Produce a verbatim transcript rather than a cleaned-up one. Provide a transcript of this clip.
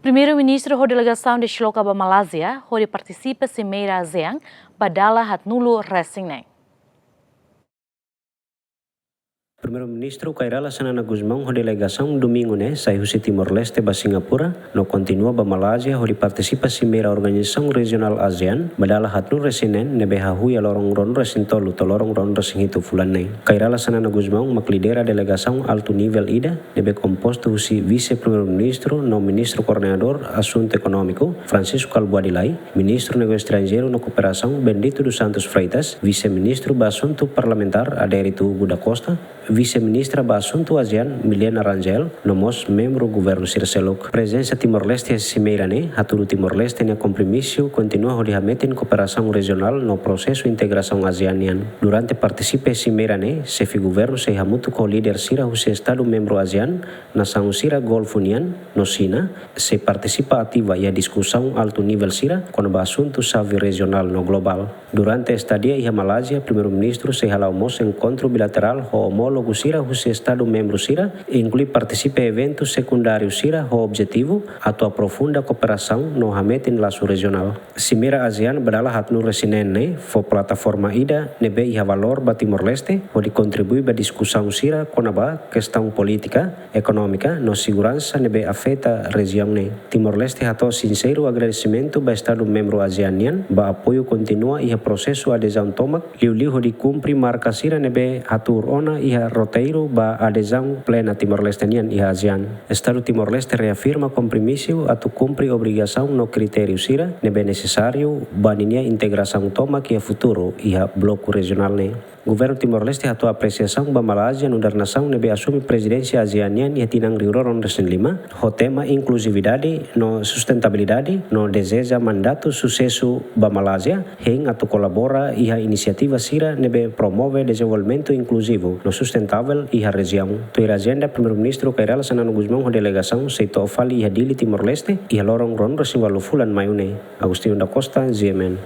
Primeiru-Ministru ho delegasaun desloka ba Malázia hodi partisipa Simeira ASEAN ba dala haatnulu resin neen. Primeiru-Ministru Kay Rala Xanana Gusmão ho delegasaun domingu ne'e sai husi Timor-Leste ba Singapura, no kontinua ba Malázia hodi partisipa Simeira Organizasaun Rejionál ASEAN ba dala haatnulu resin neen ne'ebé hahú iha loron ruanulu resin tolu to'o loron ruanulu resin hitu fulan ne'e. Kay Rala Xanana Gusmão mak lidera delegasaun altu nivel ida ne'ebé kompostu husi Vise-Primeiru-Ministru no Ministru Koordenadór Asuntu Ekonómiku, Francisco Kalbuadi Lay, Ministru Negósiu Estranjeiru no Kooperasaun, Bendito dos Santos Freitas, Vise-Ministru ba Asuntu Parlamentár, Adérito Hugo da Costa, Vise-Ministra ba Asuntu ASEAN, Milena Rangel, no mós membru governu sira seluk. Prezensa Timor-Leste iha simeira ne'e hatudu Timor-Leste nia kompromisu kontinua hodi hametin kooperasaun rejionál no prosesu integrasaun ASEAN nian. Durante partisipa iha simeira ne'e, xefe governu sei hamutuk ho líder sira husi Estadu membru ASEAN, nasaun sira Golfu nian, no Xina, sei partisipa ativa iha diskusaun altu nivel sira kona-ba asuntu xave rejionál no globál. Durante estadia iha Malázia, Primeiru-Ministru sei hala'o mós enkontru bilaterál ho omólogu sira husi Estadu membru sira, inklui partisipa eventu sekundáriu sira ho objetivu atu aprofunda kooperasaun no hametin lasu rejionál. Simeira ASEAN ba dala haatnulu resin neen ne'e fó plataforma ida ne'ebé iha valór ba Timor-Leste hodi kontribui ba diskusaun sira kona-ba kestaun polítika, ekonómika no seguransa ne'ebé afeta rejiaun ne'e. Timor-Leste hato'o sinseiru agradesimentu ba Estadu membru ASEAN nian ba apoiu kontínua iha prosesu adezaun tomak, liuliu hodi kumpre marka sira ne'ebé hatuur ona iha roteiru ba adezaun plena Timor-Leste nian iha ASEAN. Estadu Timor-Leste reafirma kompromisu atu kumpre obrigasaun no kritériu sira ne'ebé nesesáriu ba ninia integrasaun tomak iha futuru iha bloku rejionál ne'e. Governu Timor-Leste hato'o apresiasaun ba Malázia nu'udar nasaun ne'ebé asume prezidénsia ASEAN nian iha tinan rihun rua ruanulu resin lima, ho tema inkluzividade no sustentabilidade, no dezeja mandatu susesu ba Malázia, hein atu kolabora iha inisiativa sira ne'ebé promove dezenvolvimentu inkluzivu no sustentável iha rejiaun. Tuir ajenda, Primeiru-Ministru Kay Rala Xanana Gusmão ho delegasaun sei to'o fali iha Dili, Timor-Leste, iha loron ruanulu resin ualu fulan maiu ne'e. Agostinho da Costa, G M N.